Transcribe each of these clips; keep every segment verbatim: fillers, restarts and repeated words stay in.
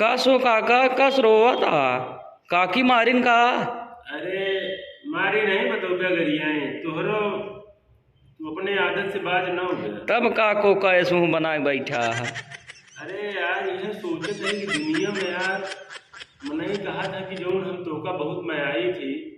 कस हो काका, कस रोवत हा? काकी मारिन का? अरे, मारी नहीं बतौबे गरियाएं, तोहरो, तू अपने आदत से बाज न हो गया। तब का कोका ऐसहूँ बनाए बैठा है? अरे यार, यह सोचत है कि दुनिया में यार, मनई कहा था कि जौन हम तोका बहुत मयाई थी,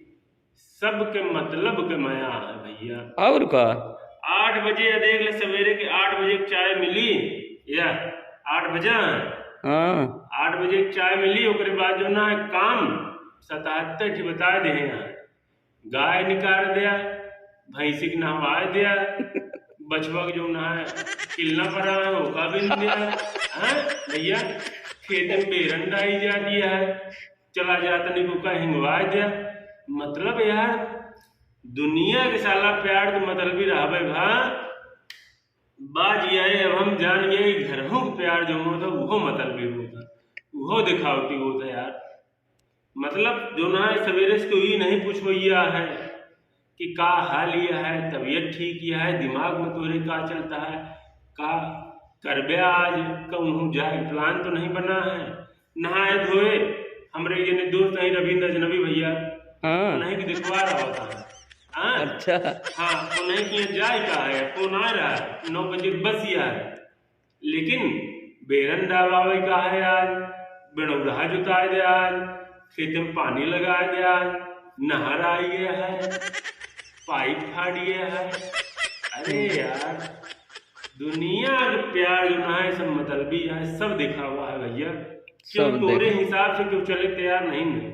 सबके मतलब के मया है भैया। और का? आठ बजे, या देख ले, सवेरे के आठ बजे के चाय मिली, या आठ बजा है। हाँ। आठ बजे के चाय मिली, ओकरे बाद जौन है काम सतहत्तर ठी बता दे हैं। गाय निकाल दिया, भैंसी के नहवाए दिया, बछवा के जौन है किलना परा है, ओका बिन दिया। हाँ भैया, खेत में बेरन डाई जा दिया है, चला जा तनी को का हिंगवाए दिया। मतलब यार, दुनिया के साला प्यार के मतलबी रहबे भा, बाज आए। अब हम जान गए कि घरहू के प्यार जो होता, उहो मतलबी होता, उहो दिखावटी होता यार। मतलब, जौन है, सवेरे से कोई नहीं पूछवैया है कि का हाल यह है, तबीयत ठीक यह है, दिमाग में तोरे का चलता है, का करबे आज, कहूँ जाए, plan तो नहीं बना है। नहाए धोए, हमरे जने दोस्त हैं रविंद्र अजनबी भैया, हाँ। उन्हीं की दिखवा रहा होता है। हाँ? अच्छा। हाँ, उन्हीं की जाए का है, फोन आ रहा है, नौ बजे बस ही आ रहा है। लेकिन बेरन डावावे का है आज, बेड़ौरहा जुताए दे आज, खेत में पानी लगाए दे आज, नहर आई गया है, पाइप फाट गया है। अरे यार, दुनिया के प्यार जो ना है, सब मतलबी है, सब दिखावा है भैया। क्यों सब तोरे देख- हिसाब से क्यों चले तैयार नहीं है।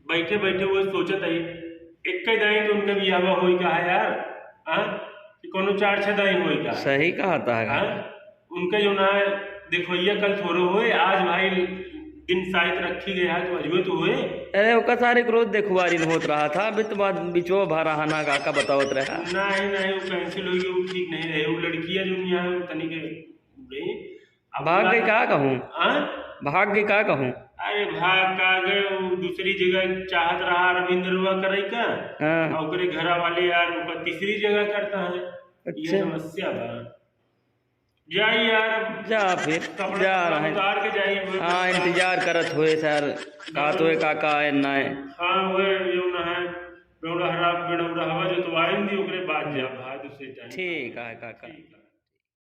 बैठे बैठे वो सोचत है, एक दाई तो उनका बियाह होई का है यार, हाँ? कि कोनो चार छह दाई होई का? सही कहा था। हाँ? उनका जो ना है, देखो, ये कल थोड़ो होए, आज भाई दिन साइत रखी गया है, तो अजबे तो होए। अरे, ओका सारे के रोज देखवारिन होत रहा था, अभी तो बाद बिचवा भा रहा ना, काका बतावत रहा। नहीं, नहीं, वो cancel होई, वो ठीक नहीं रहे। वो लड़कियां जो यहाँ है, वो तनी के गई। अब भाग गई पूरा का कहूँ? हाँ? भाग गई का कहूँ? अरे, भाग का गए, वो दूसरी जगह चाहत रहा रविंद्रवा करे का, हाँ। और ओकरे घरा वाले यार, ओकर तीसरी जगह करता है। ये अच्छा। समस्या बा। जाई यार, जा फिर, कपड़ा जा रहा है। उतार के जाई, वो हाँ, इंतजार करत हुए सर, का तो है, काका है, ना है। हाँ, वो जो ना है, बेउड़ा हरा, बेउड़ा हवा जो तो आइन दी, ओकरे बाद जा भाई, दूसरे time। ठीक है काका। ठीक है।